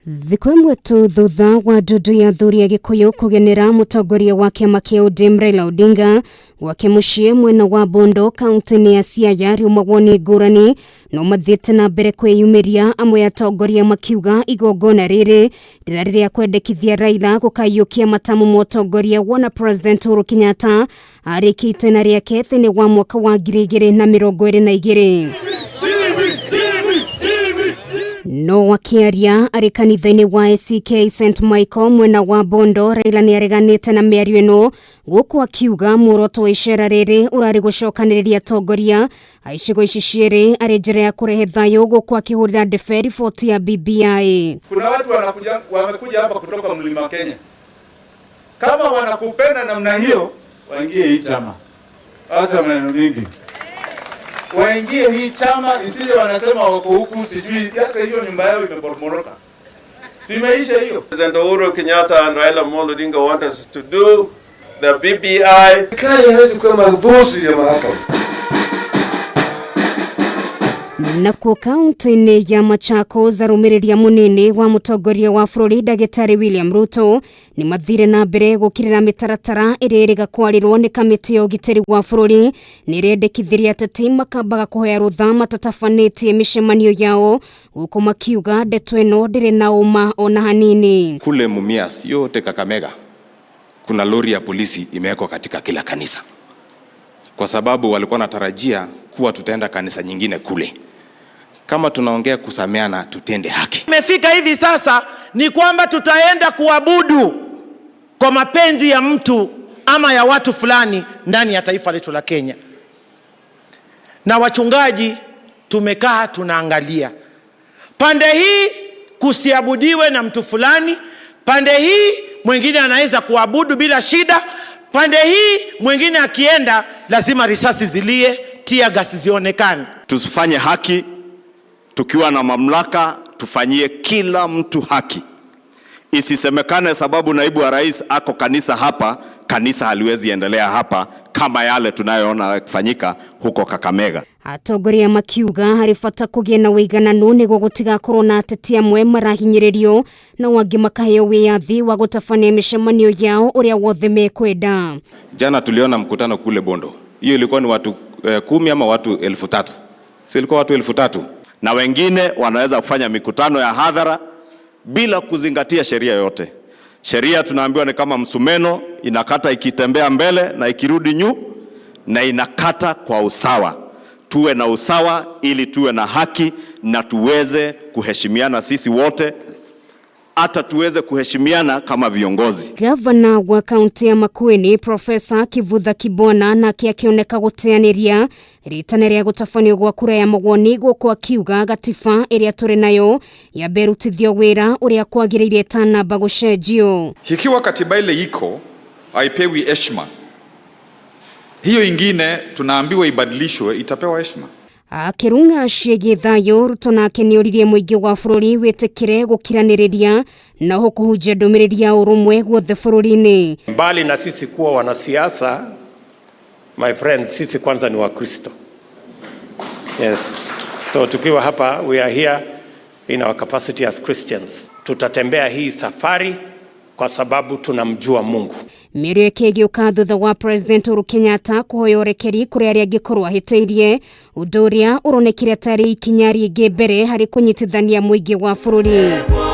Thikũ ĩmwe tu thutha wa ndundu ya athuri a Gĩkũyũ kũgenera mũtongoria wa kĩama kĩa ODM Raila Odinga gwake mũciĩ mwena wa Bondo, kaunti-inĩ ya Siaya, rĩu mawoni ngũrani no mathiĩte na mbere kwĩyumĩria, amwe atongoria makiuga igongona rĩrĩ rĩrarĩ rĩa kwendekithia Raila gũkaiyũkia matamu ma ũtongoria wona President Uhuru Kenyatta arĩkĩte na rĩake thĩinĩ wa mwaka wa 2022. No akĩaria arĩ kanitha-inĩ wa ACK St Michael mwena wa Bondo, Raila nĩ areganĩte na mĩario ĩno, gũkũ akiuga muoroto wa icera rĩrĩ ũrarĩ gũcokanĩrĩria atongoria a icigo ici cierĩ arĩ njĩra ya kũrehe thayũ, gũkũ akĩhũrĩra ndebe riboti ya BBI. Kuna watu wanakuja, wamekuja hapa kutoka Mlima Kenya. Kama wanakupenda namna hiyo, waingie hii chama. Acha maneno mingi, waingie hii chama, isije wanasema wako huku, sijui hata hiyo nyumba yao imeporomoka. Simeisha hiyo. President Uhuru Kenyatta and Raila Amolo Odinga want us to do the BBI. Serikali haiwezi kuwa mahabusu ya mahakama. Nakuo kaunti-inĩ ya Machakos, arũmĩrĩri a mũnini wa mũtongoria wa bũrũri Ndagĩtarĩ William Ruto nĩ mathire na mbere gũkirĩra mĩtaratara ĩrĩa ĩrĩga kwarĩrwo nĩ kamĩtĩ ya ũgitĩri wa bũrũri nĩ ĩrendekithirie ateti makambaga kũhoya rũtha matatabanĩtie mĩcemanio yao, gũkũ makiuga ndeto ĩno ndĩrĩ na ũma ona hanini. Kule Mumias yote, Kakamega, kuna lori ya polisi imewekwa katika kila kanisa, kwa sababu walikuwa wanatarajia kuwa tutaenda kanisa nyingine kule. Kama tunaongea kusameana, tutende haki. Imefika hivi sasa ni kwamba tutaenda kuabudu kwa mapenzi ya mtu ama ya watu fulani ndani ya taifa letu la Kenya. Na wachungaji tumekaa tunaangalia pande hii kusiabudiwe na mtu fulani, pande hii mwingine anaweza kuabudu bila shida, pande hii mwingine akienda lazima risasi zilie, tear gas zionekane. Tufanye haki tukiwa na mamlaka, tufanyie kila mtu haki. Isisemekane sababu naibu wa rais ako kanisa hapa, kanisa haliwezi endelea hapa kama yale tunayoona yakifanyika huko Kakamega. Atongoria makiuga harĩ bata kũgĩe na ũigananu nĩguo gũtigakorwo na ateti amwe marahinyĩrĩrio na angĩ makaheo wĩyathi wa gũtabania mĩcemanio yao ũrĩa wothe mekwenda. Jana tuliona mkutano kule Bondo, hiyo ilikuwa ni watu 10 ama watu 3,000, si ilikuwa watu 3,000? Na wengine wanaweza kufanya mikutano ya hadhara bila kuzingatia sheria yote. Sheria tunaambiwa ni kama msumeno, inakata ikitembea mbele na ikirudi na inakata kwa usawa. Tuwe na usawa ili tuwe na haki na tuweze kuheshimiana sisi wote, hata tuweze kuheshimiana kama viongozi. Gavana wa kaunti ya Makueni Profesa Kivutha Kibwana nake akioneka gũteanĩria ritana rĩa gũtabanio gwa kura ya mawoni, gũkũ akiuga gatiba ĩrĩa tũrĩ nayo yambe ĩrutithio wĩra ũrĩa kwagĩrĩire ĩtanamba gũcenjio. Ikiwa katiba ile iko haipewi heshima, hiyo ingine tunaambiwa ibadilishwe, itapewa heshima? Akĩrung'a ciĩgiĩ thayũ, Ruto nake nĩoririe mũingĩ wa bũrũri wĩtĩkĩre gũkiranĩrĩria na oho kũhunjia ndũmĩrĩri ya ũrũmwe guothe bũrũri-inĩ. Mbali na sisi kuwa wanasiasa, my friends, sisi kwanza ni Wakristo. Yes. So tukiwa hapa, we are here in our capacity as Christians. Tutatembea hii safari kwa sababu tunamjua Mungu. Mĩario ĩke ĩgĩũka thutha wa President Uhuru Kenyatta kũhoya ũrekeri kũrĩ arĩa angĩkorwo ahĩtĩirie, ũndũ ũrĩa ũronekire tarĩ ikinya rĩngĩ mbere harĩ kũnyitithania mũingĩ wa bũrũri.